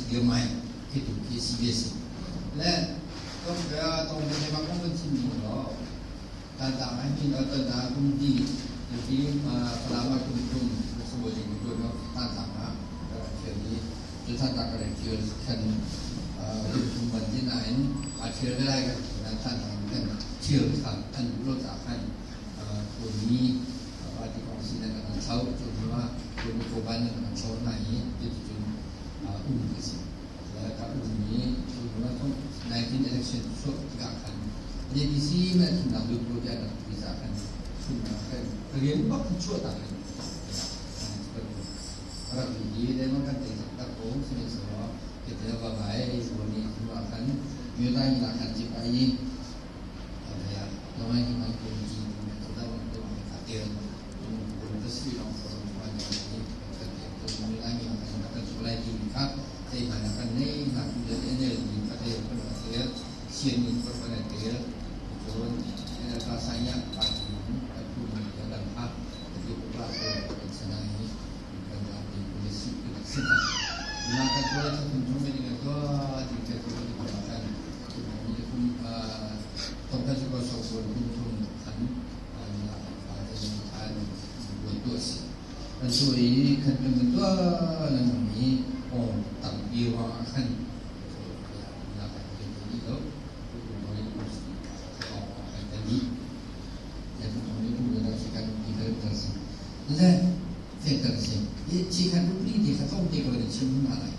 lio mai khi tu khi si ve si le tong tong ve ma kong kan chim mi lo tan ta ai mi lo tan ta kum di ti palama kum kum so ding tu no tan ta ma ka thial di tu tan ta ka re thial khan kum kum ban din na in a thial ve lai ka nan tan ta kan thial kha an lo ta khan ko ni party kong si na kan chau cu hnu ah ko ni ko ban na kan chau na i ti cun um ka si ka um i cu hnu ah 19 election chuak tikah khan JDC na thimnak lut ko tiah na visa khan thimnak khan rian bak chuah ta khan rak i le man kan te tak ko sihmanhsehlaw ke te va ngai bo ni hnu ah khan myodai la khan chip ai An tu i khan kan kan tuah lengmang i aw tampi ruangah khan le fehter a si. Chi khat rupli ti kha tlawmte ko in chim hna lai.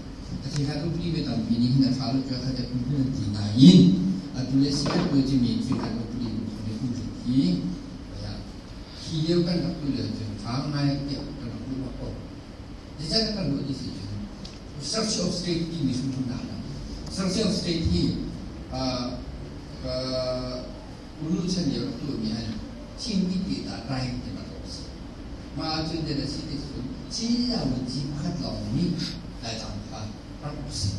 A chi khat rupli ve tampi nih hin a ṭha lo tiah kha te phunphun an ti nain atu le si khat tu cimi chi khat rupli phun phun hi hi lio kan rak tu le cun ṭha ngai tiah kan rak ruah ko. Zeicahtiah kan ruah ti si cun Church of State timi hrimhrim dah lang. Church of State hi ulu chan lio rak tuahmi an thimmi te dah rai ti rak si. Mah ahcun den a si ti cun Chin ci pakhat lawng nih Laitlang kha rak uk si.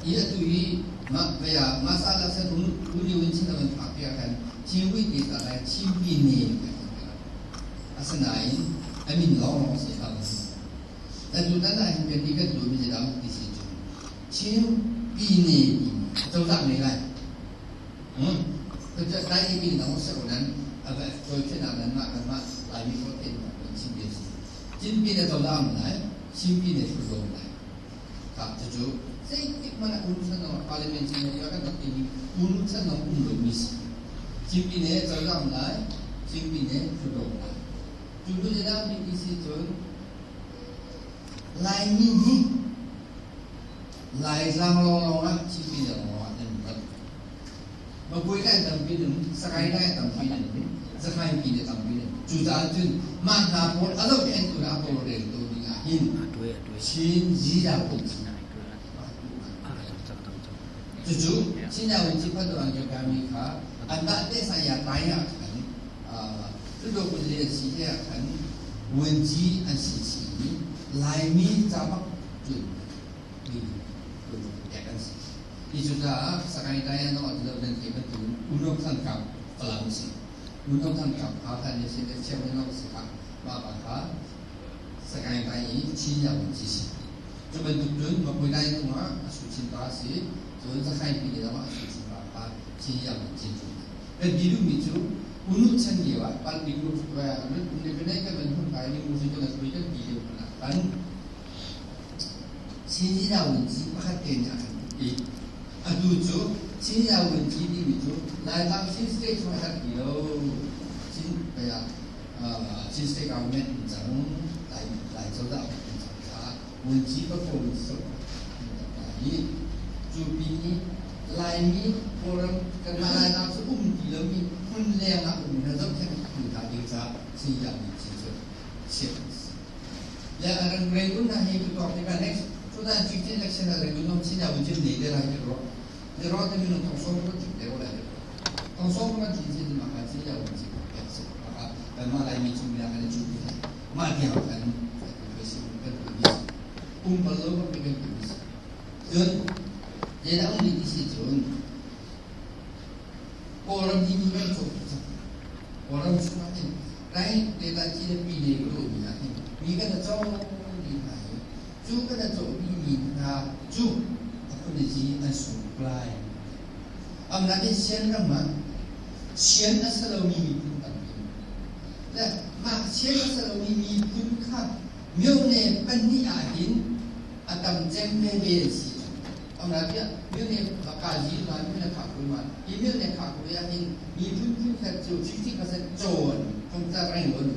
I atu i mah vaya masala san ulu in chin avan phak piah khan Chinwi te dah lai Chinpi ne asinain a min lawng lawng si hlah. Atu tan ah hin kan ti kan duhmi cu dang ti si cu Chin Pine timi cozah ngei lai. Lai ti dang se nan a va toi the na nan mah kan mah Laimi ko te na kan chim bia si. Chin Pine cozah am lai, Chin Pine thu lai. Ka cu zeitik hmanh ah ulu chan dong parliament chin ne kan rak timi ulu chan dong um lo mi si. Chin Pine cozah am lai, Chin Pine thu lai. Cu tu dah mi ti si cun Laimi hi Laitlang lawnglawng ah Chinmi lawnglawng ah nan rat. Makui lai tampi nan Sakai lai tampi nan Zakhai pi le tampi nan. Cucaah cun mah hna pawl a zohkhenhtu le a tawlreltu ding ah hin Chin ziza phun si. Cucu Chin Yawin Ci Phan Duang Kami kha anmah te saya tai ah khan Hluttaw kuzale an si te ah khan vuanci an si chih i Laimi ca bak cun mi pek an si. Hi cucaah Sagaing Dayan ah ti lo nan thei bantukin Unok Thangkap Falam si. Unok Thangkap kha hlan ni sin le Chairman of si kha mah pa kha Sagaing Dai i Chin Yavuanci si. Cu bantuk cun Makui Dai zongah a Su Chin pa si, cun Sagaing Pine zongah a Su Chin pa kha Chin Yavuanci cu. Kan ti duhmi cu unu chan lio ah palpi independent kan van hun kai ning musi kan sui kan ti lio hmanh ah kan Chin Yawunci pakhat te nih a kan tuk i atu cu Chin Yawunci timi cu Laitlang Chin State chung a herh ti lo Chin kaya Chin State government in cang Lai Lai cozah in cang caah Wunci pathum so hi cu pin hi Laimi Kawlram kanmah Lairam cu um ti lomi hmun leng ah um na zohkhenh tu hna ding caah cingla-mi ci cu chiah an si. Le Rangoon hna hi tutuak tikah next 2015 election ah Rangoon zong Chin Yawin cun nei te lai ti ruah. Ni ruah te minung thong sawm kan tling te lai ti ruah. Thong sawm kan tling chin mah kha Chin Yawin ci pek si. Mah kanmah Laimi chung bia kan i cuh ti lai. Mah tiang kan kan tuah um bal lo bak mi kan tuah si. Cun zeidah um ding ti si cun Kawlram hi mi kan cawk cang. Kawlram chungah hin rai le ta chi le pi ne ka duh mi ah hin mi kan a cawng dih hna i cu kan a cawh mi mi Naga cu a phun an sung lai. Amnakin Sian ram ah Sian a si lomi miphun tampi le mah Sian a si lomi miphun kha myone pahnih ah hin a tam cem veve an si. Amnakin myone kazi ma myone kha ma hi myone kha ah hin miphun phun khat cu 50% cawn thongta reng lon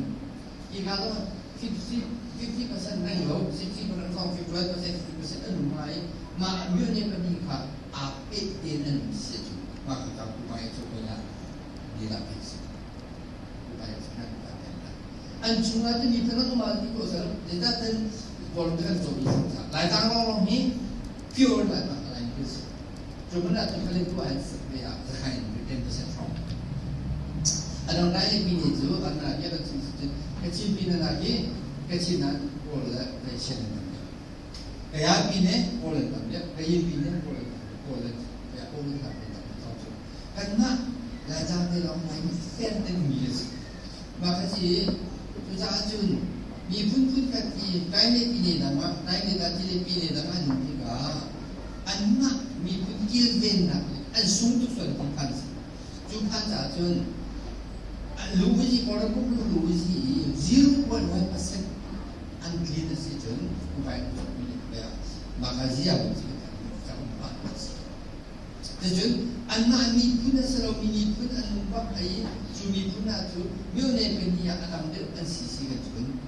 hi ka lo 50% reng lo 60% song 51% 50% an um lai mah myone pahnih kha aa peh tein an um si cu mah kha ka kupai cu ko ya ni la pe si kupai cu kan ka ten an chungah cu mi phan um ti ko sar deta ten bol kan cho mi sa lai tang long long hi pure lai ma lai ni si cu man ah tu khale tu an sak ve ah zakhain 10% from anong nai mi ni cu an na ya ka chin ka chin pi na na ki ka chin nan kawl le kai chen nan Kaya pi ne kawl an tam deuh, Kayin pi ne kawl an tam deuh, kawl an kaya kawl an tam deuh tam cu. Kanmah Laitlang te lawng Laimi fian te mi a si. Mah kha si cucaah cun miphun phun khat i Taine pi ne dang ah Taine da ti le pi ne dang an um tikah anmah miphun kilvennak an sung tuk sual ti phan si. Cu phan caah cun Luvuzi Kawlram lu Luvuzi i 0.1% an tlin a si cun upai mah zia ci ka um pah si. Cucun anmah miphun a si lomi miphun an um bak i cu miphun ah cu myone pahnih ah a tam deuh an si si kan cun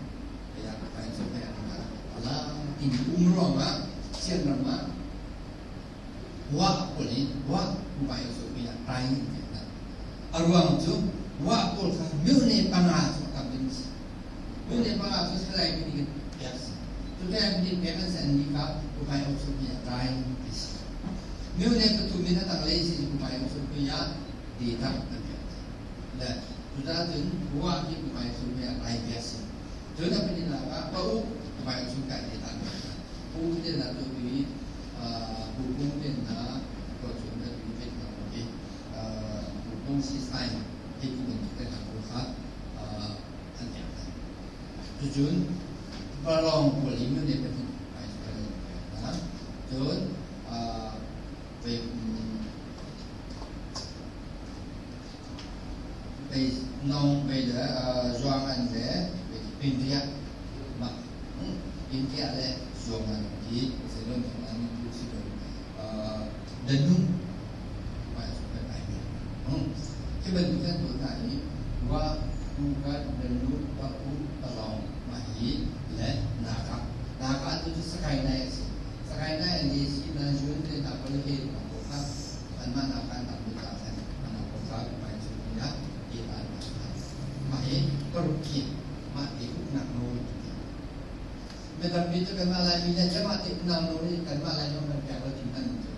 kaya kai cu kai ala in um ruangah Sian ram ah wa pawl i wa upai cu kaya tai a ruang cu wa pawl kha myone panga cu a tam deuh si. Myone panga cu salai mi nih pek si. Cu time nih pek an san mi kha upai au cu kaya tai ti si. Myone pathum in a tanglei si upai au cu kaya data an pek. Le cucaah cun wa hi upai cu kaya tai pek si. Cun a pahnihnak ah pa u upai au cu kai data an pek. Pu te na tu i bu pung te na ko cun na tu te na i bu pung si sai hei ti bantuk te hna ko kha an pek hna. Cucun Palong pawl hi mun pahnih ai kan pek hna. Cun bei nong bei le zuang an le India mah India le zuang an ti zelon an tu si do danung ma su kan ai mi khi bantuk kan tuah hna i wa ku kan danu pa u palong ma hi le naka naka tu cu sakai nai a si sakai nai an ni si na jun te na pal he na ko kha an ma naka an tam ta khan an ko kha mai chu ya ti an ma hi paruk ki ma ti uknak nawl mi tampi cu kanmah Laimi le mah te uknak nawl hi kanmah Lai nawl kan pek lo ti hman cu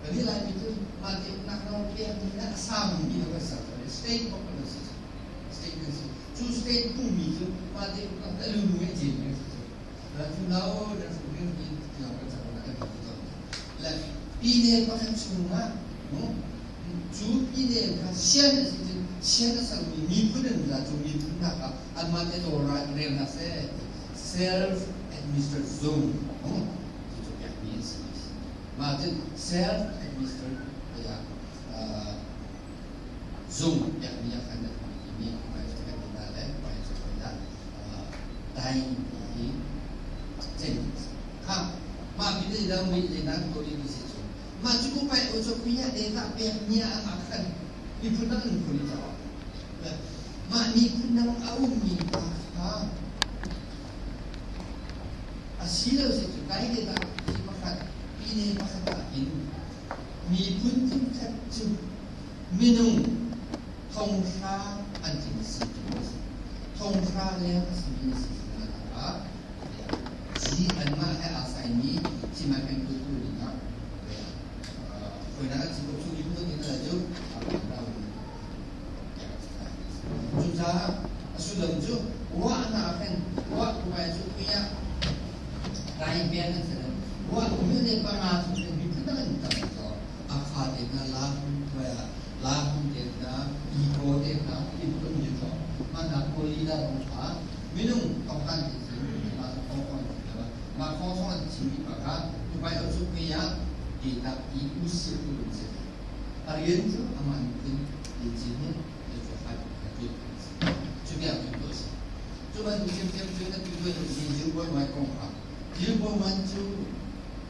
kan Laimi cu mah te uknak nawl pek mi le a sang mi lo kan ser state bok kan si state kan si cu state pumi cu mah te uknak a lu lu ngai cin kan si cu cu nau dan su mi mi lo kan ser na kan ti to le pine pakhat chungah cu pine kha sian a si cun sian a sermi miphun an za cu miphun nak ah anmah te tawlrel hna seh self administered zone cu pekmi an si. Mah cun self administered tiah zung pekmi ah khan an hmang timi hmai cu kan hna le hmai cu kan dai hi cen kha mah bi le dang mi le dang ko ni si cu mah cu ko pai o cho kuya de ta pek nia ah khan miphun dang an phun i mah miphun dang a ummi pa kha a si lo si cu kai te dah hi pakhat pine pakhat ah hin miphun phunkhat cu minung thonghra an tling si thonghra leng a simi na si ah zi anmah he aa saimi thimai peng tu tu dingah Khuainak an chim chung i hmun in a cu Cucaah a sullam cu ruahnak hin ruah kuai cu kuya dai pian an si ruah mi le panga cu miphun dang an tam to a fa te hna la kuai la te hna i ko te hna i ko mi to ma na ko li da ong kha minung tong kan ti si ma kong kong ma kong kong an chimmi pa kha tupai auchukmi ah ti tak i usir tu an si. A rian cu amah miphun lincin hin cu tiang cun tuah a si. Cu bantuk ṭhiamṭhiam cun atu tuan hi 0.1 kong kha 0.1 cu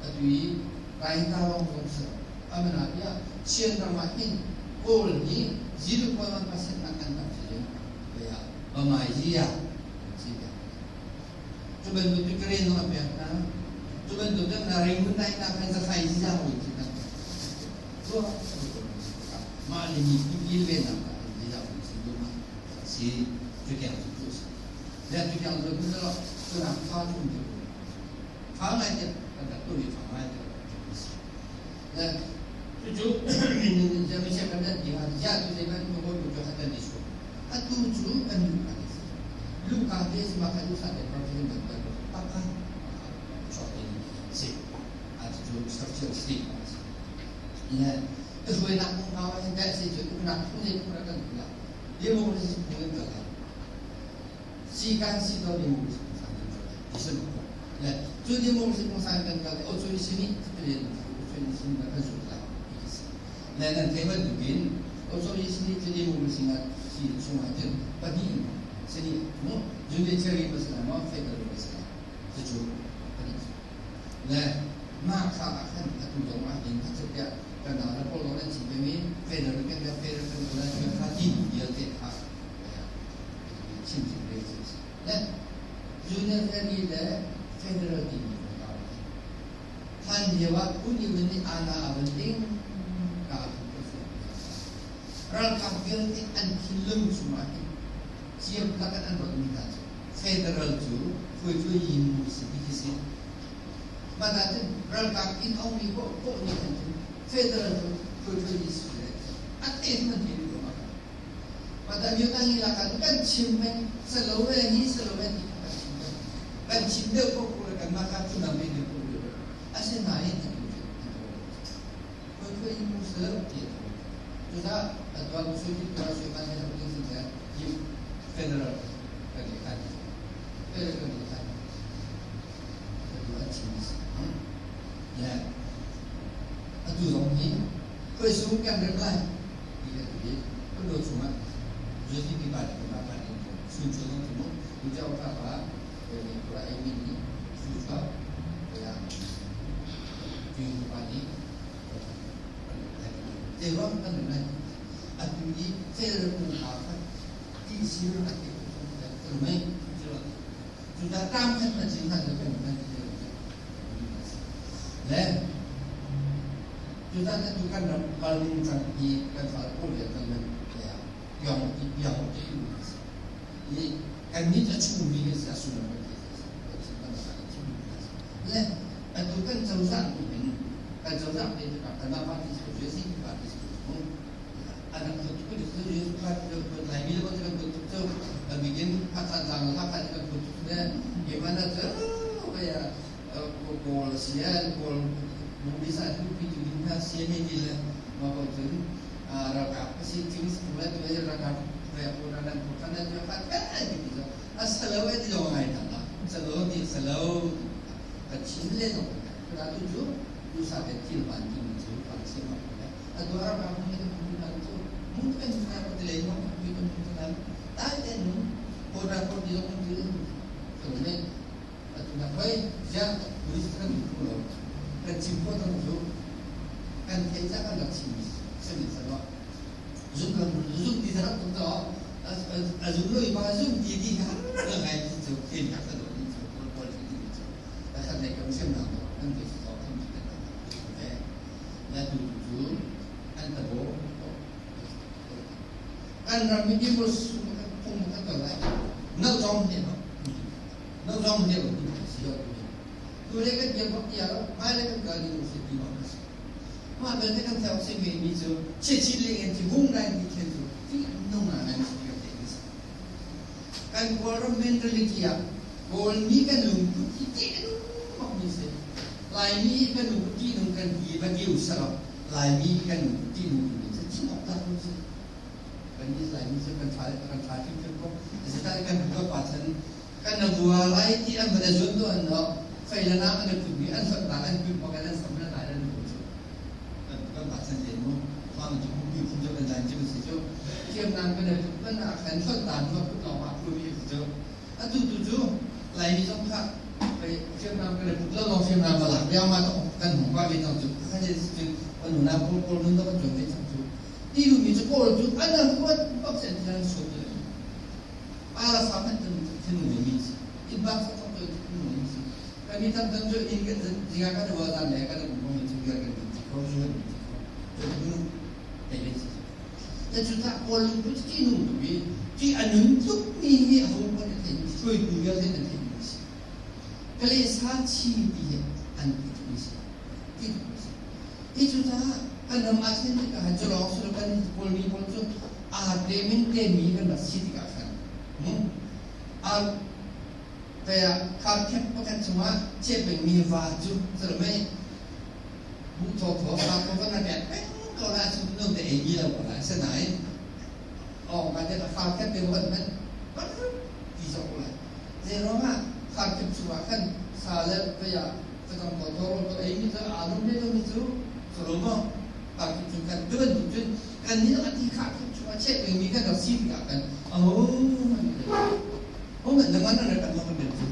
atu i Taita lawng zong si lo. Amana tiah Chin ram ah hin Kawl nih 0.1% nak an tam si ding ah Bamai zia an si tiah. Cu bantuk cu Karen zong an pek hna. Cu bantuk cun Ringun nai na khan zathai zia ui ti kan pek. Tuah mah le mi kilvennak ah zia ui si dum ah si cu tiang cu tu si. Le cu tiang cu tu lo cu nak fa cu um tu. Fa ngai te kan rak tu ni fa ngai te si. Le cucu min jami se kan ti ha ya tu se kan ko tu chu han ni su. Atu cu kan nu ka si. Luka te si ma kan usa te protein ban ban paka chok in si. A cu structure si. Le hruainak kong kau hin dai si cu uknak phung le phung kan la. Democracy phung in kal lai. Si kan si to democracy phung san kan kal lai. Ti si ko. Le cu democracy phung san kan kal o cu sini len cu sini na kan zul lai. Ti si. Le nan thei bantukin o cu sini cu democracy na si chung ah cun pahnih sini mu judiciary pasal mo federal pasal cucu pahnih le mah kha ah khan atu zong ah hin a kan nau le pawl zong nan chim peng i federal kan kan federal kan kan kan kha ti vialte kha chim chim ve cu si le judiciary le federal timi kong kau hlan lio ah Union nih ana a van ding ka ralkap vialte an thinlung chungah hin ciam lakan an rawt mi hna cu federal cu hruaitu yin mu si ti khi si. Mah cun ralkap inn a ummi poahpoah nih khan cun federal cu hruaitu yin si le a te cu an thei duh lo. Mah ta myo tang ila kan kan chim peng salo ve hi salo ve ti kan chim peng. Kan chim deuh ko ko le kan mah kha phundang ve deuh ko deuh. Asinain an tu cu an tu. Hruaitu yin mu si lo ti a tu. Cucaah atuan sui tuan sui man he lam ding sin federal kan i khan federal kan i khan atu an chim si ya atu zong hi khoi sung kan rem lai ti kan ti kan do chungah USDP party kan pa party sun chu zong tu tu chau ka pa ni kura ai min ni su cha ya tu pa ni te rom kan nai atu i federal kung ha kha ti sir a ti mei cu ta tam khat na cin hna kan kan ti le cu ta na tu kan ram kal ning cang hi kan fal ko le kan nan ya piang ti piang ti u i kan ni ta chung mi kan sa su kan ti le atu kan cozah tu hin kan cozah te kan party su je si party su anak tu Laimi le kan tu cu bikin Hakha Hakha kan tu ne gimana tu kayak Kawl sian Kawl bisa tu pi tu na sian ni le ma ko cun ralkap si ting la tu ralkap kayak pura dan kan tu kan kan gitu asalo e ti ngai na salo ti salo ka chin le no ka tu cu tu sa te thil ban ti mi cu kan sim ma atu ralkap ni kan kan cu mungkin ka ko le mo pi kan kan tai te nu ko ra ko ti ko ti ko ne atu na khoi ja police kan ku lo kan chim ko tang cu kan thei cha kan rak chim semi sa lo zum kan zum ti sarak tum to a zum loi ma zum ti ti ha ngai ti cu khen ka sa lo ni cu pol pol ti ti cu ta khat le kam sem na ko kan ti so kan ti ta ve na tu cu an ta bo kan ram mi democracy phung kan to lai no zong he no no zong he lo ti si lo tu le kan tiam bak tia lo mai le kan kal ni si ti ma si ma bel te kan thau se me mi chu che chi le en chi hung nai ti khen chu ti nong na nan si ka te si kan kawl mentality ah kawl mi kan lung put ti te nu mak mi se lai mi kan lung ti nung kan ti ba diu sarap lai mi kan lung ti nung ti se chi ok ta ko se kan ni lai mi se kan tha kan tha thi ko se ta kan ko pa chan kan na bua lai ti an ba zun to an no Fei le nam an i putmi an hlawtnak an put bak in an sam le lai an lu cu kan pa chan len mu thawng cu hung phun cu kan zan cu si cu thiamnam kan i put man ah khan hlawtnak nu put lawng ah phumi si cu atu tu cu Laimi zong kha hriamnam kan i put lo lawng hriamnam va lak riangmang to kan hung pa ve cang cu kha cun kan unau pawl kawl nun to kan tuan ve cang cu ti duhmi cu kawl cu an huat bak si an thil an suat le pa la fa hmanh kan thinung mi si in bak sa thok tu thinung mi si kan mi tam tam cu in kan zinga kan wa zan le kan um ko cu biar kan ti ko zu kan ti ko cu nu te le si ta cu ta kawl lung put ti nung tu bi ti anun tuk mi hi a hung kon thei hruaitu vialte an thei mi si kale sa chi ti hi an ti mi si ti mi si hi cu ta kan ram ah khin tikah han cu lawng su kan kawl mi pawl cu aa temin temi kan rak si tikah khan a kaya kharkhep pakhat chungah chiah pengmi va cu salamei bu thaw thaw fa ko kan rak peng ko la chung no te ei mi lo ko la sanain ong ka te kharkhep te ban man ti zo ko la zei ruangah kharkhep chungah khan sa le kaya facang thaw thaw ro to ei mi cu aa lum le lo mi cu salomo kharkhep chung khan tu bantuk cun kan nih a ti kharkhep chungah chiah pengmi kan rak si tikah khan aho hong kan langan na kan kan ben cu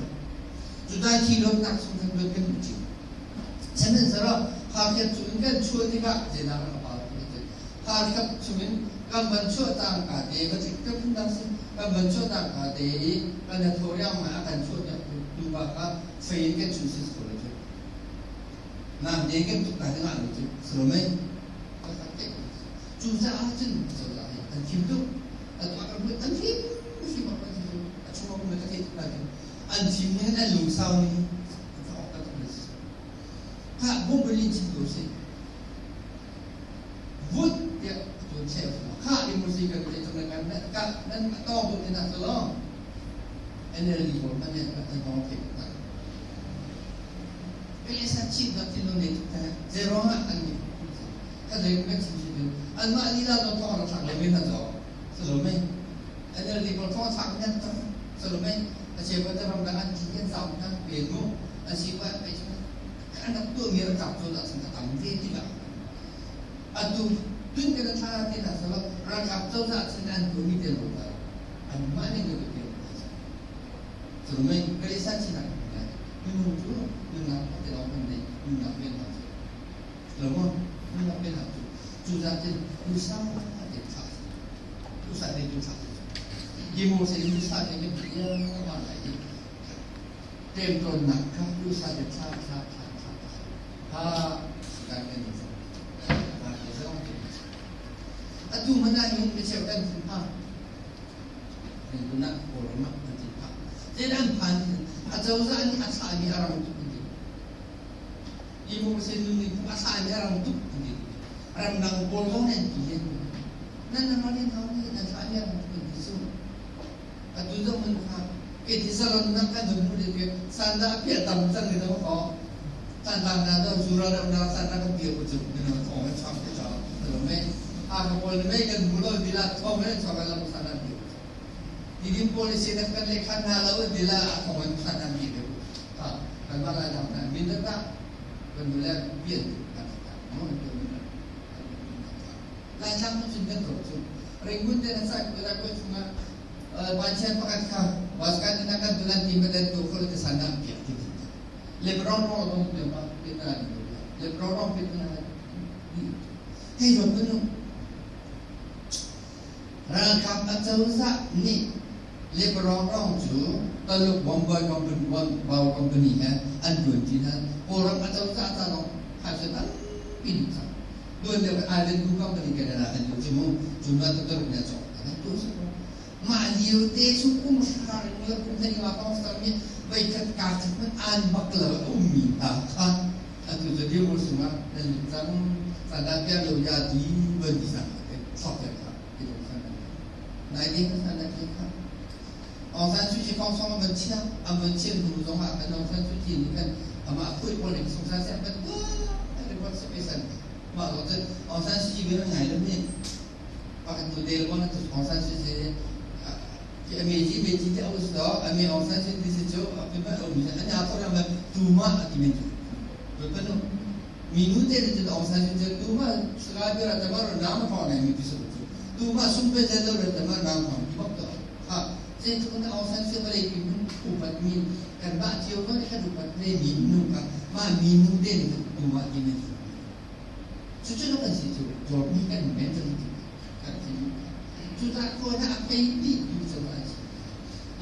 cu dai thi lo nak chung kan ben kan ci sihmanhsehlaw kharkhep chungin kan chuah tikah zeidah kan pa ti kharkhep chungin kan van chuah tangka te va cik ka phun dang si kan van chuah tangka te i kan tho riang ma kan chuah tiah tu pa kha fei in kan chun si ko lo cu nam te kan tuk ta ding ah lo cu salomei cucaah cun cozah hi an thim tuk atu ah kan an thim hrim a chung a um ka theih tuk nain an thim ning an lungsau ning ka awk ka tuk ha bumbalin chim ko si vut tiah tu cheu kha democracy kan te chung kan ka nan tawng tu tina salo NLD pawl man ne kan hong thei ta pe sa chim na tin no ne tuk ta zero ah an ni ka le kan chim chim an mah lila no thong ra thak le men na zo salo me NLD pawl thong thak nan ta salo me a cheu ka ram dang an thi kan zam na pe mu an si pa pe kan rak tuah mi rakap cu dah a tam ve tikah atu tun kan thla ti na salo ralkap cozah cun an tuah mi te lo ta an mah ning ka te so mei kalisa chinak minung cu nunnak te lawng kan nei nunnak men hna cu lo mo nunnak men hna cu cu zat cun usa te thla usa te tu thla demo se usa te kan bia ma lai temtawnnak kha usa te thla thla thla thla ha kan kan ni atu mana hin micheu kan thin pha Ringkun ah Kawlram ah an thin phah. Zeidah an phan? Acozah nih a thlahmi a rang tuk an ti. Democracy nunning phung a thlahmi a rang tuk an ti. Ramdang pawl zong nih an ti len. Nan nan ral hau nih nan thlahmi a rang tuk an ti cu. Atu zong man kha ke ti zalonnak kan vun hmu le sanda a piah tam cang ni do ko. Tantang na do zura ram na sanda kan piah ko cu. Mino thong an chang te cha. Lo me. A ka pawl me kan hmu lo dila thong an chang la sanda piah. Tidim policy na kan le khan na lo dila thong an sanda piah de. Ha kan ma lai dang na min da ta kan nu le pian kan ta. Mo tu min. Lai tlang tu cun kan ro cu. Ringun te na sai ko la ko chunga Pancian pakhat kha waskan na kan tulan ti madan tu khol te sana piak ti Lebron ro dong te ma te na ni Lebron ro pe na hei ro kunu ralkap acozah nih Lebron rong cu Taluk Bombay Company Bao Company he an tuan ti na Kawlram acozah ta long phaisa tampi duh cang tuan deuh Island Bu Company Canada an tu cu mu cu na Taluk nih a cawk ta tu si mah lio te chung kum hra ring le kum thani nga kong mi voi khat ka khat man an bak lo a ummi hna kha atu cu dirhmun sungah nan lut cang sandah piah lo ya ti van ti sang te thok le kha ti lo san nai ding san na ti kha Aung San Suu Kyi kong song an chia an van chiam hnu zong ah kan Aung San Suu Kyi nih kan amah phuih pawl ning sung san siang kan tuah report se pe san mah lo cun Aung San Suu Kyi bia ngai lo mi pakhat nu te lo na Aung San Suu Kyi ki ame ji be ji te aus do ame Aung San Suu Kyi si chu api ma um an ya thor ma Tuma a ti men cu. Ruat minu te nih cun Aung San Suu Kyi tuma saka bia ra tama ro naam thawng ngai mi ti sa cu tuma sum pe zen lo ra tama naam thawng ti bak to ha zei cu kan Aung San Suu vawlei pi mun upat mi kan mah cio ko kan upat ve mi nu ka ma mi nu te nih tuma ti men cu cu cu kan si cu dawr mi kan mentality kan si cu ta ko na a pei ti tu cu an si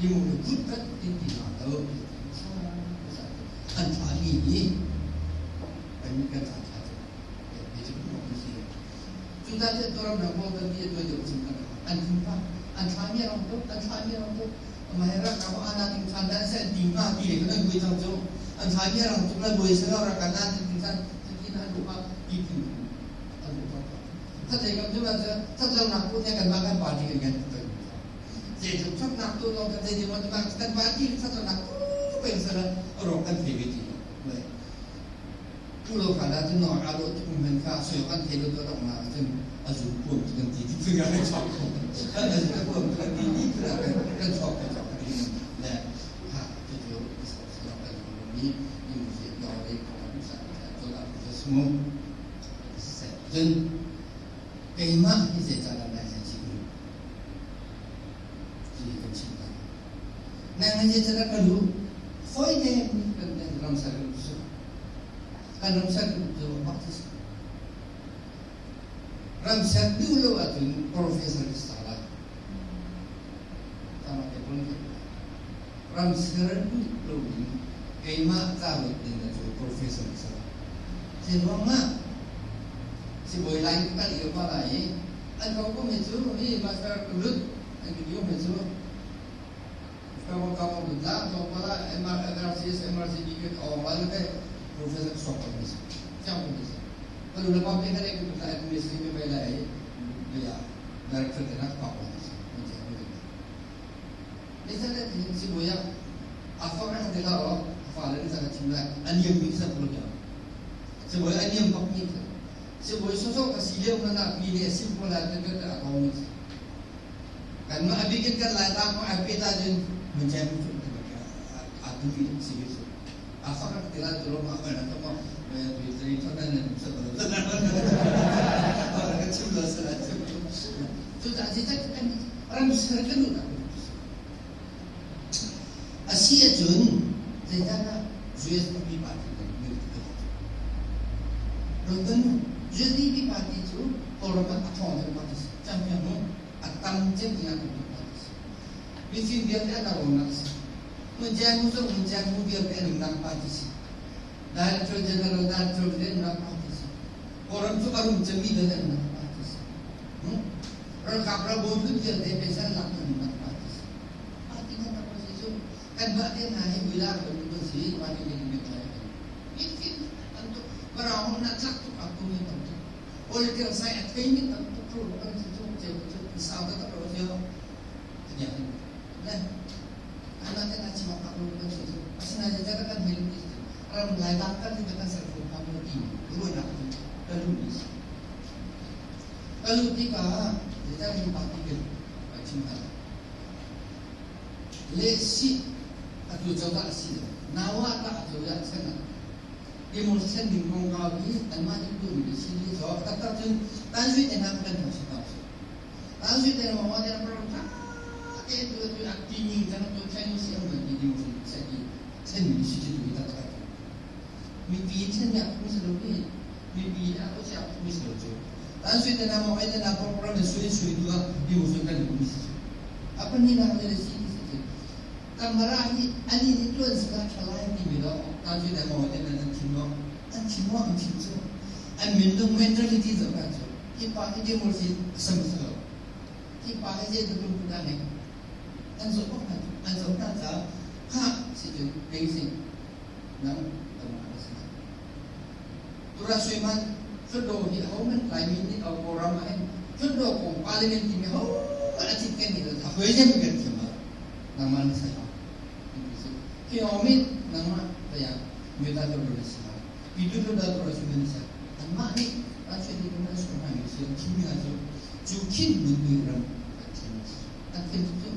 ti mu kut kat tin ti ma lo an tha mi hi kan kan tha tha cu he cu kan si cu ta te toram na ko kan ti to deuh chin kan an thin pa an thla mi rong to an thla mi rong to mai ra ka ana ting than dan se ti ma ti le kan bui chang chu an thla mi rong tu la bui se ra kan na ting than ti na du pa ti ti an du pa that thei kam chu la that lo nak pu the kan ma kan party kan kan zeitluk ṭhatnak tu lawng kan zei ti kan party ṭhat lonak tu peng sala rawk kan thei ve ti lo tu lo kha da cun no a lo tu kum hen kha soi kan thei lo to dong na cun a zu puam kan ti ti phun kan chok kan a zu puam kan ti ti phun kan kan chok kan chok ti le ha tu tu sa kan ni ni mu si do le ko kan sa to la tu sumu cun keimah hi zei ca dah nai an si ti kan chim lai. Nai ngai zei ca dah ka lu foi te kan ram sar kan su kan ram sar cu bak ti ram sar duh lo ahcun professor sa lai tama te pon ram ser duh lo in keimah ca ruat ding cu professor sa lai Zei ruangah sibawi lai in kal i pa lai i an ko ko mi cu hi master ka lut an ka dio mi cu ka ka ka lut la ka ka la MR MRCS MRCB ke ong la ke professor sok ko mi chang ko mi ka lu la pa pe ka le ka la administration me bai lai ya director te na pa ko mi ni sa le tin sibawi a fa ka te la ro fa le ni sa ka chim lai an yem mi sa ko ya sibawi an yem bak mi sibawi sosok ka si lio na na pi le sim ko la te te a kong mi kan ma abikin kan lai ta ko a pe ta jin mun jam chu a tu bi si bi su a fa ka te la tu ro ma ka na to ma bi tri tho na na sa ba la ka chim la sa la chim tu ta ji ta kan ram sar kan na A si ahcun zeidah USDP party kan ngei ti London USDP party cu Kawlram ah a ṭhawng deuh party si. Champion mu a tam cem ding ah kan party si. Mifim vialte an aruangnak si. Munjang mu zong munjang mu vialte an umnak party si. Director General Director vialte an umnak party si. Kawlram cu a rum cemmi vialte an umnak party si. Ralkap ralbawi hlun vialte pension lak an umnak party si. Party kan rak si cu kanmah te hna hi buila kan kan si party le kan tlai kan fit an tuk marang na tlak tuk a kum in tam tuk political science a thei mi tam tuk ru kan si cu che cu sau ta tak ro sio nya le ana te na chima ka ru kan si cu asina je ta kan hil ni ram lai tak kan ni kan sar fu ka mu ti ru na ka lu ni ka lu ti ka je ta ni party ke chim ha Lehsih atu cozah a si lo. Nawah cozah chan ah demonstration ning kongkau hi anmah nih tuahmi a si ti caw taktak cun tanzui te hna kan hmu si ko. Tanzui te hna te program tha te tu tu a ti ning cang tu Chinese si am ti demonstration set i chen mi si tu tu taktak. Mipi chen ya phung si lo ni mipi a ko sia phung si lo cu. Tanzui te hna mo ai te hna program sui sui tu ah demonstration kan um si. A pahnih le si si kamara hi ani nih tuan sila thalai ti mi lo ta ju da mo te nan an thim lo an thim mo an thim cu an min lung mentality zo ka cu hi pa hi democracy sam sa lo hi pa hi je tu pu da ne an zo ko an zo ta cha ha si ju basic nang tam ma si tura sui man hludo hi ho man lai mi nih au ram ah hin hludo kong parliament ti mi ho man a cit kan ni lo hoi jem kan thiam ma nangmah na sai khi omi nangmah kaya mi ta to ro si pi tu to da to ro si na sa anmah nih an sui ti kan su ma mi si thim mi cu cu khin mun mi ram an thin cu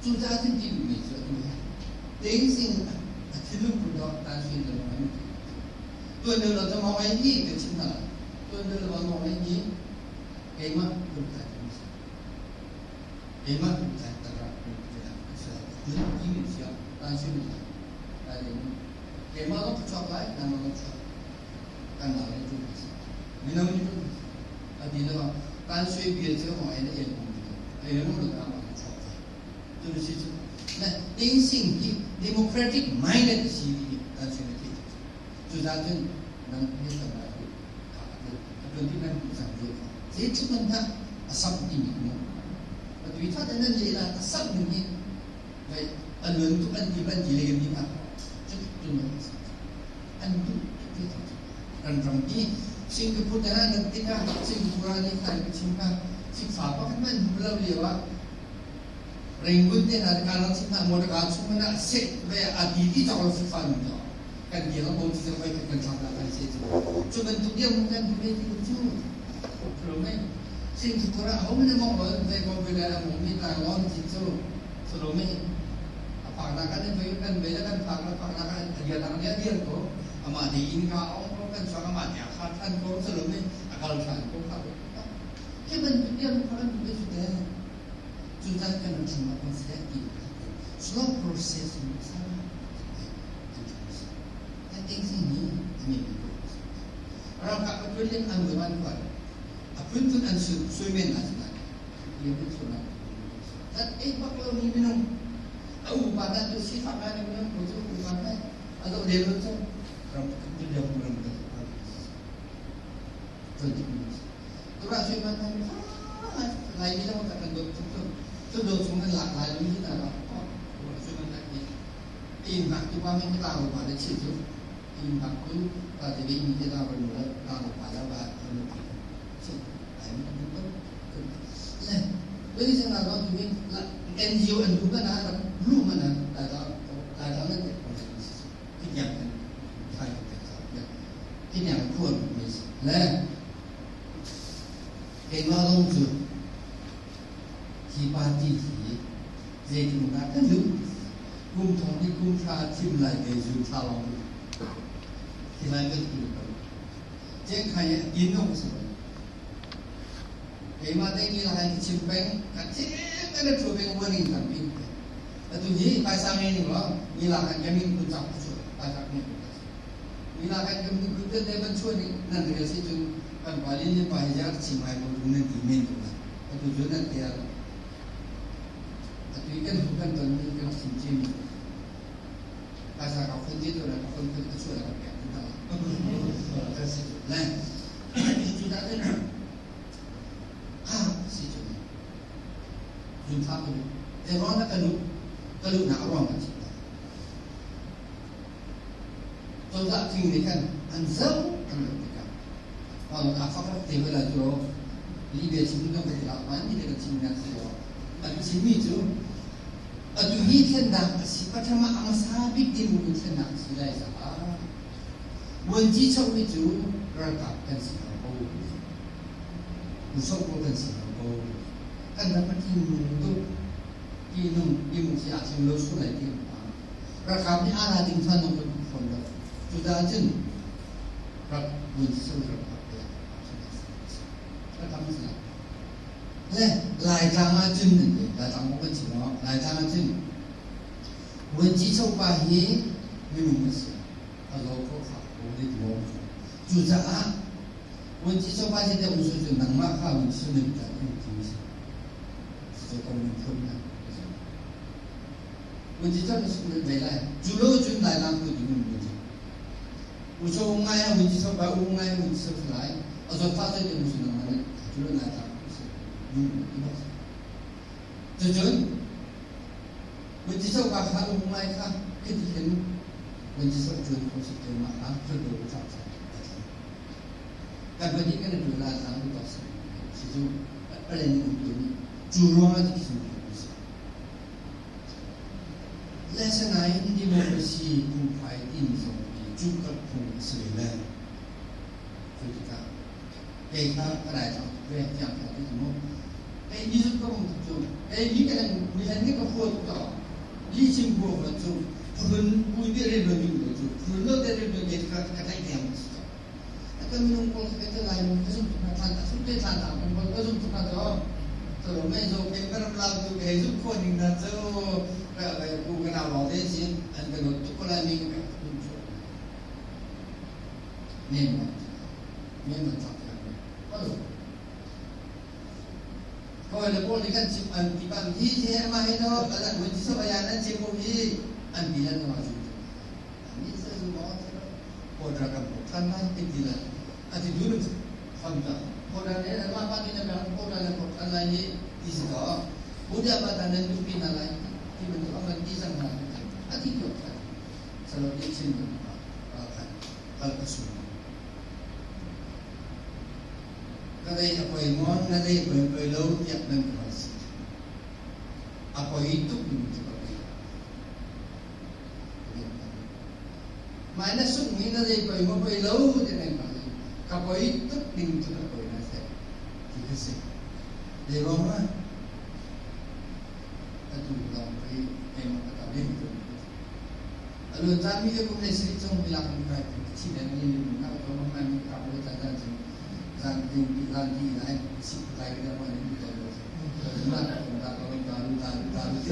cu ca tin ti mi cu atu he ding sing Thinlung put dawh tan sui le lung an ti. Tuan deuh lo cu mong ei ni ka chim hna lai. Tuan deuh lo mong ei ni keimah kun kai kan si. Keimah kun kai tara kun kai kan si. Kun ti mi sia tan sui mi lai lai keimah lo ka chuak lai nang lo chuak kan la lai tu si. Minung ni tu ati lo tan sui bia cu mong ei na en mong ei mong lo ta mong chuak tu si cu na ding sing hi democratic minded si ti tan sui na thei cucaah cun nan he tam lai ku kha a tuan ti nan sang zo zei tluk man hna a sam ti mi mu a tui tha te nan le la a sam ning hi vai an nun tuk an ti ban ti le mi ma cu tu nan an du ti ran ram hi Singapore te na nan tika Singapore ni thai chim ka sikfa pa kan man hu lo liwa Rangoon te hna ka lang hna motor ka chung na se ve a ti ti chok lo fa nu to kan dia lo ti vai kan thang da kan se chu chu ban tu dia mun kan ve ti chu lo me sin chu kora ho ne mo lo ve ko ve la mo mi ta lon ti chu so lo me a pak na kan ve kan ve la kan pak la pak na kan dia tang dia dia ko ama di in ka ong ko kan chuak ama dia kha than ko so lo me akal than ko kha ke ban tu dia mo kan ve chu te Cucan kan ram chungah kan si ti slow process in sama I think ni ani mi ralkap a tuan len an zaman kuan a phunphun an su suimen na sina lian an su na that ei bak lo mi minung a upa na tu si fak na minung ko chu upa na a zo le lo chu ram tu le ram Tura sui man man lai mi zong kan dot cu cu do chung kan lak lai mi na ra tura sui man tak ni in hak tu pa min ta lo pa le chi cu in hak tu ta te bi mi te ta ba lo ta lo pa la ba lo pi chi ai mi kan to le le ni sang na lo tu mi NGO an du ba na ra lu ma na ta ta ta ta na te ko ki yang kan thai te ta ya ki yang khuan mi le Keimah zong cu hi party hi zeitindah kan duh kum thong hi kum thla thim lai te zun thla lawng hi lai kan tu ko cengkhai a tin nong si keimah te ni lai chim peng ka che kan thu peng warning kan pin atu hi paisa ngei ning lo ni la kan kamin kun chak chu paisa ngei Mila kan kan kun te te ban chuan nan rel si cun kan pa lin le pa hi jar chim ai ko nan ti men ko atu cu nan te atu kan hu kan ton ni kan chim chim paisa ka khun ti to la ka khun khun a chu la ka pek ta ka si le cu da te ha si cu zun tha ko te ron na ka lu ka lu na ron ka chim Cozah thing nih khan an zoh an zoh tikah a fak te bal ah cu lihbia chim dong ka ti hlah hman ti kan chim nak si lo an chimmi cu atu hi thlennak a si patham ah a hmasa bik ding in thlennak a si lai caah vuanci choh hi cu ralkap kan si lo ko musok ko kan si lo ko kan ram a tling tuk ti nung ti mung si a tling lo su lai ti Ralkap nih aa ding kha nung kan fawn lo. Cucaah cun rak vun sur ralkap te ralkap si lai. Le Laitlang ah cun nan ti Laitlang kong kan chim lo. Laitlang ah cun vuanci chopa hi minung a si. A zaw kho fak ko le tuam ko. Cucaah vuanci chopa si te um su cun nangmah kha vun sur nan ta in ti si. Cu ko nan phun na. Vuanci na sung ve lai. Cu lo cun Laitlang tu ding in vuanci. Uso ngai a vuanci sok ba u ngai a vuanci sok lai. A zawt fa te te musu nang man cu lo Laitlang tu si. Nu ti bak. Cucun vuanci sok ba kha u ngai kha khiti khin vuanci sok cun ko si te ma kha cu do ta sa. Kan pahnih kan tu Laitlang tu bak si. Si cu palen um tu ni. Cu ruang ah ti khin Asinain democracy phungphai timi zong hi cuhkalh phung a si ve le. Cu tikah kei kha ka daithlang tuk ve tiang kha ti mu. Kei ni zut ka um tuk cu. Kei ni ka mi hlan ni ka phua tuk to. Li chim bua hman cu Phun pui bi rin lo ning lo cu phun lo te rin lo ke ka ka tlaih tiang si to. Kan minung pawl ka te lai ka zum tuk na thlan ta sum te thlan ta kan pawl ka zum tuk na to. To lo me zo ke karam lau tu ke zum kho ning na cu ka ka ku ka na wang te sin an ka not tuk ko lai ning ka kun chu. Ne ma ne ma ta ka. Ko Hawi le pawl nih kan chim an ti bang hi hi amah hi no kan hun si so ayan an chim ko hi an ti lan ma chu ni sa zu ma order kan ko than lai ti ti la a ti du kham ta order ne ma pa ni na bang order na ko than lai ni ti si to buddha pa ta nan du pi na lai ti ban tu aman ti sang na a ti ko than salo ti chin ma khan kal ka su Na dei a poi maw, na dei poi poi lo tiah nan ka hal si. A poi tuk ning cu ka poi. Mai na sungh na dei poi maw poi lo tiah nan ka hal. Ka poi tuk ning cu ka poi na seh. Ti ka si. Zei ruang ah? Atu lawng pei keimah ka ta ding tu. Aluan caan mi ka kum le siri cung bilak in kai thi le ni ni na ko ma mai mi ka ko ta ta cun zan ding bi zan di lai si lai ka ma ni ta lo na ka ta ko ta lu ta lu ta lu ti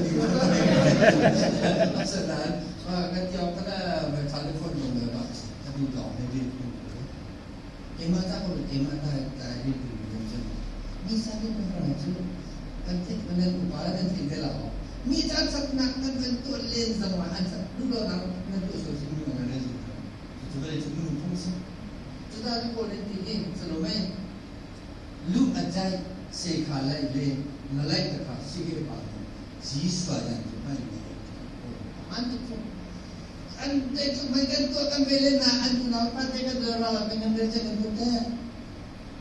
sa dan ma ka tiao ka na ma telephone lo le ba ta du long ne di ku ke ma ta ko ke ma ta ta ri du ni cun mi sa ni ko ra cu kan thik nan upa nan thik te la mi ta chaknak kan kan tuah len zong ah an duh lo nak nan tuah sual si minung an rel cu vale cu minung phung si cu ta cu kawl nan ti hi salome lu a jai se kha lai le na lai ta kha si he pa ji sua yan tu mai ni an tu phung an te tu mai kan tuah kan ve len na an tu na pa te kan ra la kan kan che kan tu te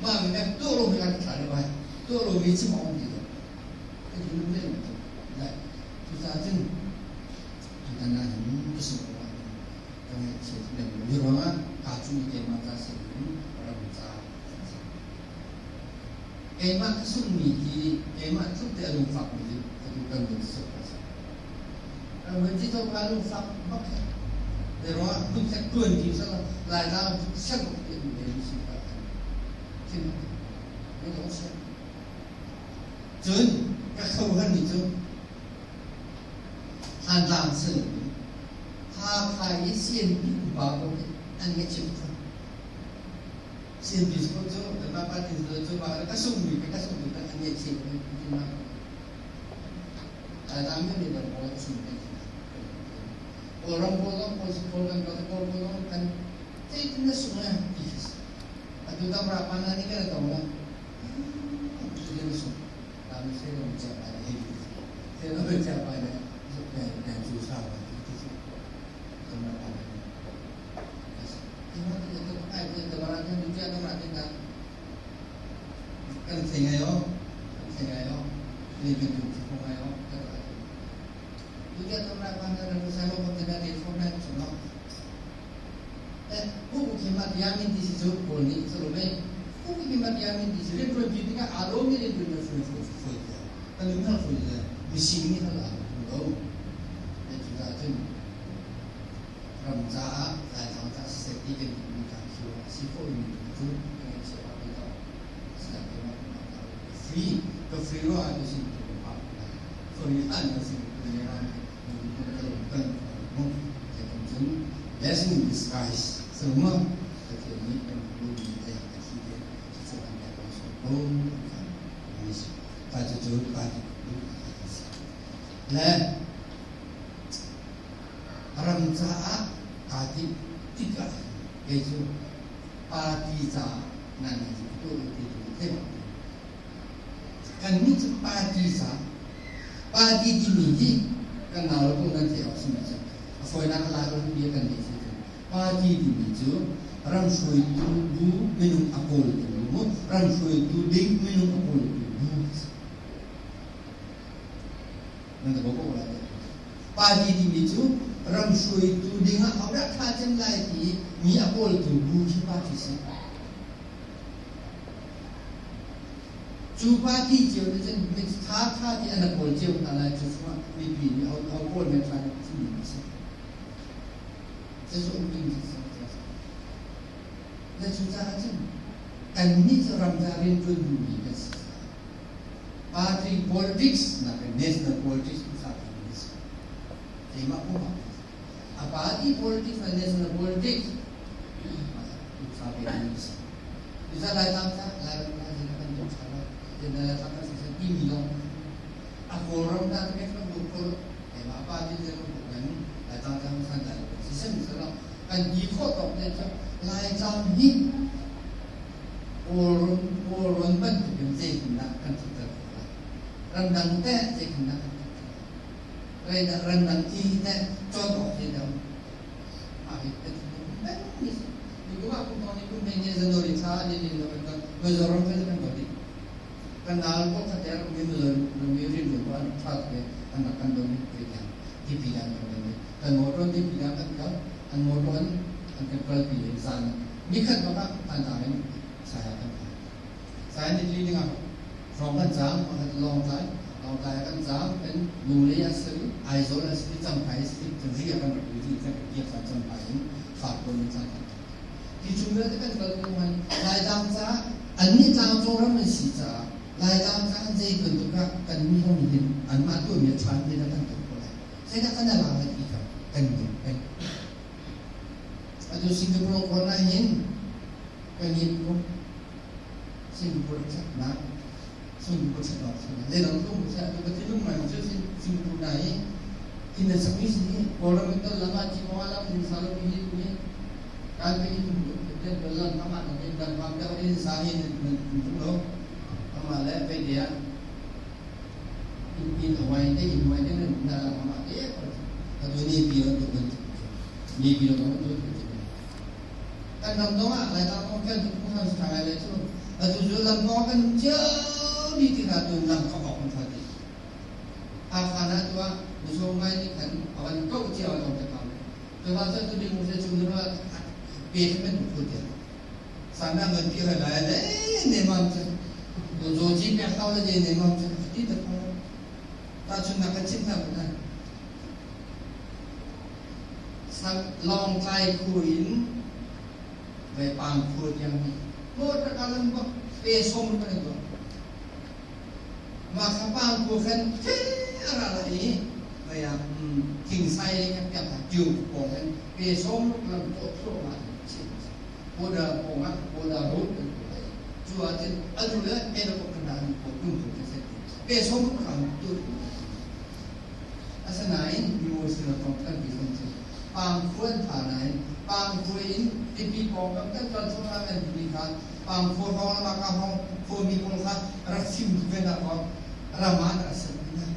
ma mi na tu ro mi kan tha le bai tu ro mi chi ma ong ti lo ka tu le lai cu ca cun tutan ah hin ka sung ko ah ka ngaihchiat lem mi ruangah kaa cu keimah ca si in ram ca keimah ka sungmi hi keimah tluk te a lungfak mi hi atu kan vun sok ka si kan vun ti to ka lungfak bak le ruangah phun khat tuan ti sa lai tlang siang bak ti an ve si ka thin ne dong siang cun ka kho han ni cu Thantlang si loin Hakha i CNP upa pawl nih an ngaihchia tuk cang. CNP cu cu kanmah party cu cu ka sungmi ka sungmi an ngaihchia tuk ti ma. Laitlang mi nih dang pawl ka sung te. Kawlram pawl zong kawl kawl kan kawl kawl pawl zong kan zeitin na sung eh ti khi si. Atu tam ra pa na ni kan tong la. Tu na sung. Kan thei ngai o, kan thei ngai o, ni kan tu thi ngai o, Dukia tamra pa na ran sa lo ko te na te phone na chu no. Eh, ku ku khi ma tiamin ti si chu ko ni so lo me. Ku ku khi ma tiamin ti si rin ron ti ka alo mi rin ron fu fu fu fu. Kan lu na fu le mi sing ni hala lo. Eh chu da chun ram cha lai thang cha se ti kan mi ka khu si ko ni chu kan che pa ti to. Sa ke ma free ka free ro a ti sin tu pa. Free an si ni ran Blessing in disguise. So mo Pathian nih kan lu mi te a thi te cu an bia ko so ko ta cu cu pa ti lu le ram caah kaa ti tikah kei cu party caah nan ti tu ti tu the Kannih cu party ca party timi hi kan nau le pawl nan theih awk simi cu a fawinak a lak bia kan nih cu party timi cu ram hruaitu bu minung a kawltu ram hruaitu ding minung a kawltu bu nan ka ko lai party timi cu ram hruaitu ding ah hodah ṭha cem lai ti mi a kawltu bu khi party si. Cu party cio nih cun mi ṭha ṭha ti an kawl cio hna lai. Cu chungah mipi nih ho kawl men ṭha thimmi a si. Zeizong um ding Na cucaah cun kannih cu ramca rianṭuan duhmi kan si caah party politics nakin national politics in sa kan si. Keimah pumpak a party politics le national politics sa ve ding si. Cucaah Laitlang ca Lairam ca zin kan tuah ṭha lai. Laitlang kan si timi lawng a Kawlram ta kan kan duh ko keimah party le kan Laitlang ca san lai si sem selaw kan ti khawh tawk te cu Laitlang nih Kawlrawn bantukin zeitindah kan ṭhutter khawh lai? Ramdang teh zeitindah kan ṭhutter lai? Ramdang i teh cawn awk hi dah mah hi kan peng mi si. Ni kum ah kum thong ni kum ni January thla ni ni lo kan Mizoram kan kan dot kan nal ko khat er mi Mizoram mi rin rin ko an tha te an rak kan don ni pe tiang tipi dan kan don ni kan motor tipi dan kan kal an motor an an kan kalpi zan nikhat bak ah an tang in saya kan phan saya ni li ding ah rong kan cam pakhat long tlai long tlai kan cam kan nule a siri Aizawl a siri Champhai a siri kan ria kan rak ri kan ria kan Champhai in fak ko ni cang kan ti chung vialte kan kal ko man Laitlang ca an nih tlangcung ram an si caah Laitlang ca an zei bantuk ah kan mi hong hin anmah tu mi a ṭhan ti kan tuk ko lai zeidah kan ala lai ti kha kan ning peng Atu Singapore corner hin kan in ko Singapore thatnak Singapore thatnak zeidang tlung seh atu ka thinlung mai cu Singapore na hi inn a sakmi si hi Kawlram in tal lam ah Cimo lam in sa lo hi ni kan pe in den bal lam ama na den dan pam te in sa hi nan tum lo ama le pe dia in in awai te in wai te nan na lam ama te atu ni pi lo tu ban mi pi lo tu kan ram dong ah lai tang kong kan tu kan sa lai le cu atu cu lam kong kan cio mi ti ka tu lam kong kan tha ti Hakha na tu ah muso ngai ni khan awan ko cio lo te ka tu ha sa tu ding se chung ro pe men khu te sana ngan pi ha lai le ne mam che to zo ji pe khaw le ne mam che ti ta khaw ta chun na ka chim na na Lawngtlai khu in Vaipang khu tiang hi motor lam bak pe som kan tuah. Mah kha pang khu khan a ra lai i vaya thingsai le kan piak tiu pawng khan pe som lam tuah thluahmah si. Border pawng ah border road kan tuah lai. Cu ahcun anu le helicopter hna an pawl tum tu kan pe som lam tu. Asinain emotional kong tampi zong cu pangkhua an pha nain pangkhua in tipi pawngkam kan tuan chung ah kan timi kha pangkhua hrawng le mahka hrawng khuami pawl kha rak chim ve nak kong ram ah rak ser hna.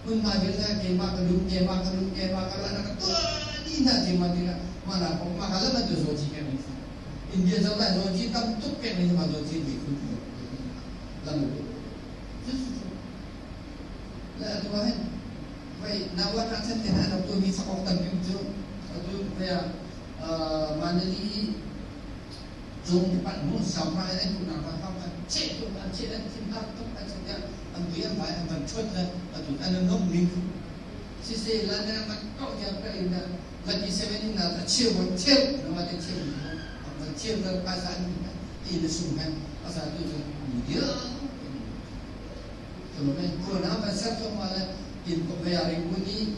Hmunhma vialte keimah ka duh, keimah ka duh, keimah ka duh, an rak tuah dih hna keimah tikah mah na kong mah ka lam an tu zawci pek mi India zoh lai zawci tam tuk pek mi ma zawci mi khun lam Le atu ah hin voi nawat ah chan te hna rak tuahmi sak awk tampi cu atu voi ah Manali cung pat mu samra in an duhnak ram kam an cheh tuk an cheh an thim har tuk an cheh tiah an tui an vai an van ṭhuat le atu an an nom ning siseh la na man kau tiang ka in na lucky seven in na cheu von cheu na ma te cheu an van cheu ka phaisa an ti na sung han asa tu cu ni dia Kawlram kan ser thawngpang le inn ring i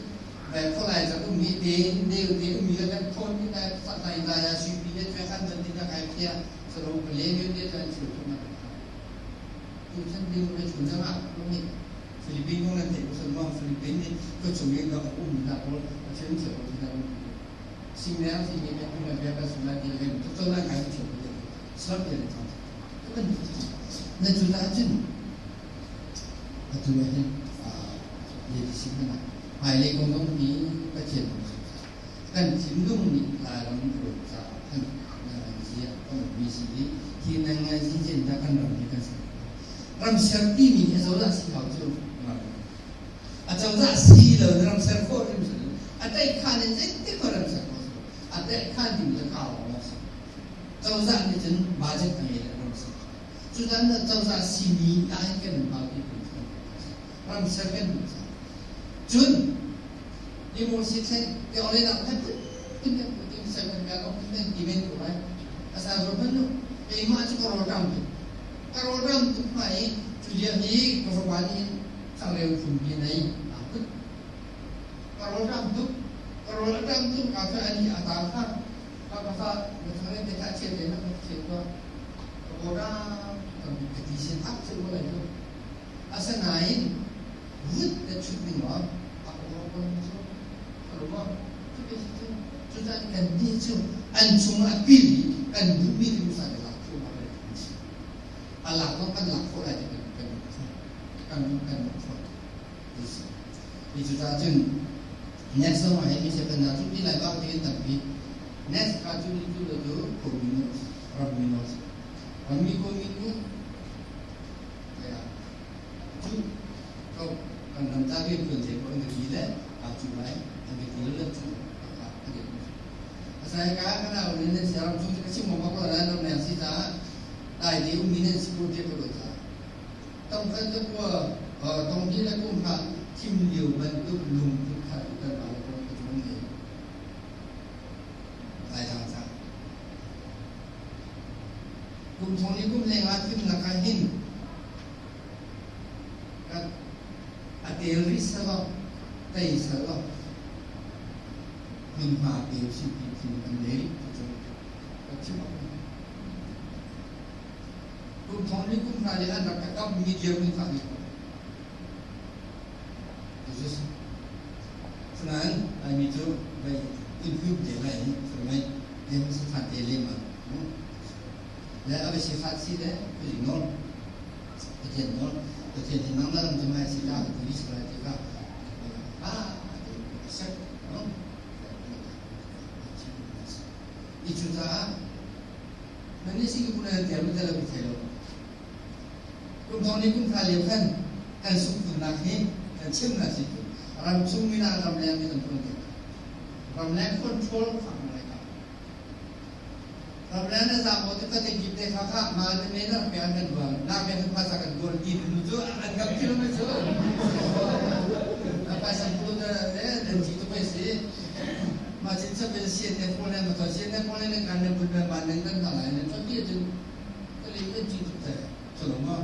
khualai zat ummi te deu te ummi le kan thawn ti na fatlai lai ah suipi le cuai khan zan ti na kai phia salo pale ne te chan chu tu na tu chan ding le chun zang ah ko ni Philippine kong nan theih ko mo Philippine ni ko chung in ka um na ko a chen che ko na sing ne sing ne tu na bia ka sula ti le to to na kai chu ko slap le chang na chu ta chin Atu ah hin leadership hmanh ah hmailei kong zong hi Pathian kong kan thinlung nih Lairam ruat caah khan nanganzi ah kan ummi si i hi nanganzi cin dah kan ram hi kan ser ram ser timi hi acozah si hau cu a cozah si lo ram ser khawh hrim si a tlaihkhan in zeitik ko ram ser khawh si a tlaihkhan ding le kau lawng si cozah nih cun budget a ngei le ram ser Cutan cozah simi ah hin kan um ti ram ser kan duh cun democracy thlen te ole dang khan tin kan tin sai kan ka ko tin ti men ko lai asa zo ban nu keimah cu ka rawlṭam tuk ka rawlṭam tuk hma i cu dia hi ka fapa nih changreu fumpi nei aa put ka rawlṭam tuk ka rawl a ṭam tuk ka fa ani a ta kha ka ka fa na changreu te kha chiat te na ka chiat ko ka rawlṭam ka ka ti sin ak cu ko lai cu asinain vut na chut ning ah a ko ko cu ka cu ke si cu cutan kan nih cu an chungah pil i kan duhmi thil sa le lak khawh ma kan si a lak zong kan lak khawh lai ti kan kan kan kan khawh ti si ti cu cah cun next zong ah hin mi se kan cu ti lai bak ti tampi next ka cu ni cu cu communist ram mino rammi communist ya cu ko kan ram ta rian tuan te ko an ti le a cu lai an ti le cu Asai ka kana ne ne siaram chung ka chim mo ko la no ne si ta dai di um ni ne si ko te ko ta tong khan te ko tong ni le kum kha thim liu bantuk lung put kha kan ma ko ka chung ne lai thang cha kum thong ni kum leng ah thim na ka hin ka atel ri salo tei salo hmunhma pe usih ti thil kan nei cu ka chim awk kum thong li kum hna le an rak ka kam mi dirhmun kha ni Jesus Sinain Laimi cu vai kun te lai mai dem si fa te le ma le a si fa si le ku nol Pathian nawl Pathian hi nang na ram cu mai si la ka ti si lai ti ka ah sek no i cu caah nan nih si ku na tiam te lo thei lo kum thong ni kum thla lio khan kan sungthunak hi kan chim na si ram chung mi na ram leng mi kan tuan te ram leng control fang lai ka ram leng na zam mo te ka te kip te kha kha ma ne me na pe an kan duan na pe kan pasa kan duan ti nu chu an kam thil me chu na paisa pu na le den ji to pe si ma chin cha pe si te phone ne ma to si ne phone ne kan ne bun me ma ne kan na lai ne to ti chu ka le ne ji to te so lo ma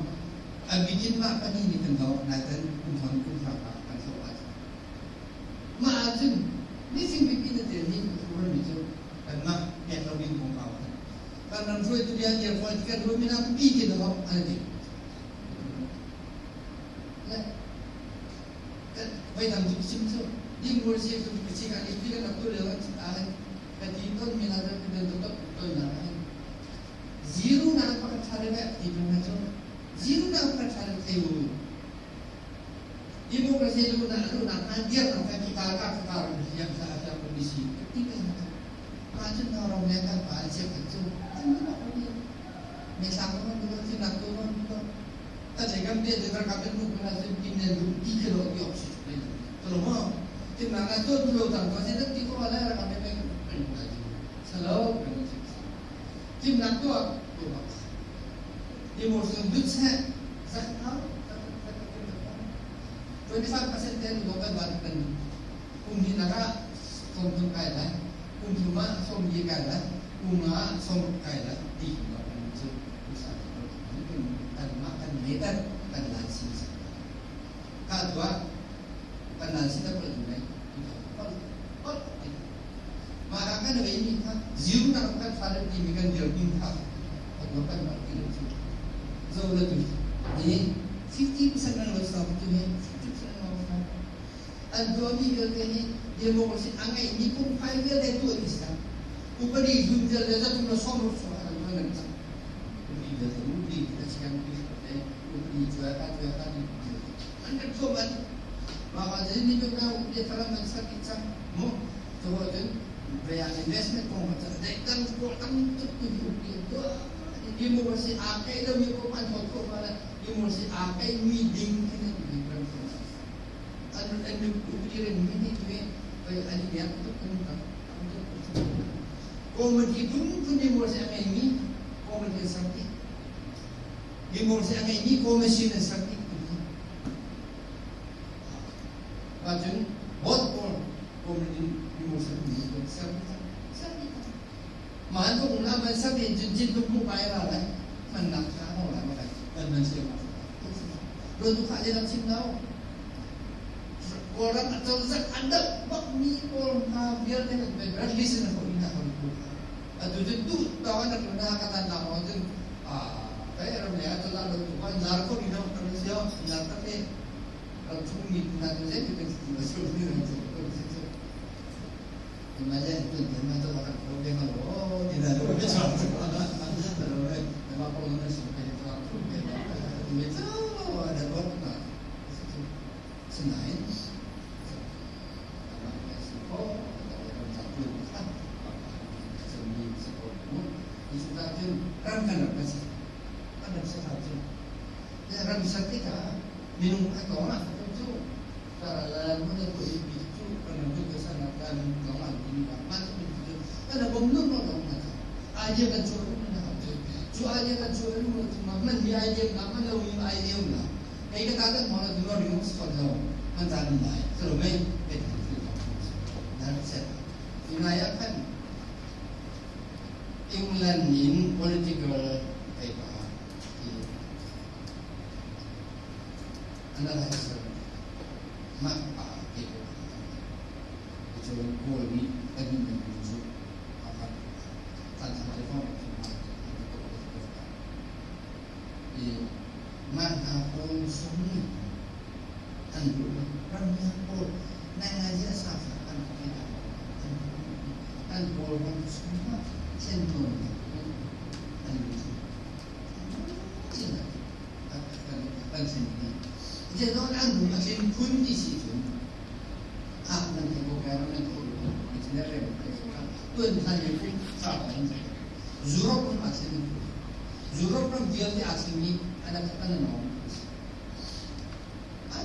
a bikin ma pa ni ni kan do na tan kum thon kum thra ka kan so a ma cun ni sing pipi na te ni ku mi chu kan mah pek lo ding kongkau kan ram hruaitu bia dir fawn kan ruah mi na pi ti lo an ti vai dang cu sim cu ding mur si cu chi ka ni pi kan tu le an ka ti ton mi na kan den to to na zero na pa ka thare ve ti na chu zero na pa thare thei u democracy lu na lu na kan dia kan ka ki ka ka ka ru hiam sa sa ko ni si ti ka ma chu na ro ne ka pa che ka chu an ma ko ni me sa ko ni ko ti na ko ni ko ta che kam te de ka ben ku na se tin ne lu ti ke lo yo si ne to lo mo ti na na to lu tang ko se ti ko la ra ka me me sa lo ti na to ko ma emotion du che sa ka 25% ten local ban kan kum hi naka som thum kai lai kum thum ah som yi kai lai kum ah som kai lai ti ma kan chu usa kan ma kan me tan kan lan si ka tua kan lan si ta pal mai pal pal ma ka kan ve ni kha zero na kan fa le ti mi kan dir king kha atwa kan ma ti lo chu zo la tu ni 50% nan lo sa tu he 50% lo sa an tuahmi vialte hi democracy a ngeihmi phungphai vialte tuah dih si upadi zun vialte zatum le sawm ruk sawm an tuah nan cang upadi vialte upadi a chiang pi te upadi cuai ka cuai ka ni an kan tuah man mah ka ni ni ka upadi faram an sak cang mu to cun vaya investment kong ka dai tam ko tam tuk tu upadi tuah democracy a kai lo mi ko pan thot ko ma democracy a kai mi ding khin an ram an an upadi ren mi ni tu vai an biak tuk kan ka committee phun phun democracy a ngei mi committee an sak democracy a ngei mi commission an sak Ahcun vote pawl committee democracy an sak. Man ko na man sa tin cun cin tum ku pai ra lai man nak tha ho lai ma kai man man se ma lo tu kha je lam chim no Kawlram a cozah an doh bak mi pawl hna vialte kan pe rat listen ko ina ko ku atu cu tu tawng an rak na ka tan lang cun a kai ram le a cozah lo tu kan lar ko ni no kan sio lar tak te ram chung mi na tu zai tu kan si lo ni ram chu ko si chu Imagine tu tu ma tu kan ko be ma lo ti na lo be cha chu na lo le ma ko na si pe tu tu be ma tu chu da bo na sinain ram sak tikah minung a tawng ah cu England in political paper analyzer mah pa te ko cun Kawl nih kan min cu kan telefon i mah hna pawl zong nih an duh ram pawl naingai a sa an an kawl ram chungah thlennawn an kan thlenpi. Zeizong an hung a thlen phun ti si cun ah nan thei ko kai ram nan thei ko ni na rem tuan than mi phun sa an Europe ram a thlen Europe ram vialte a thlen mi an an an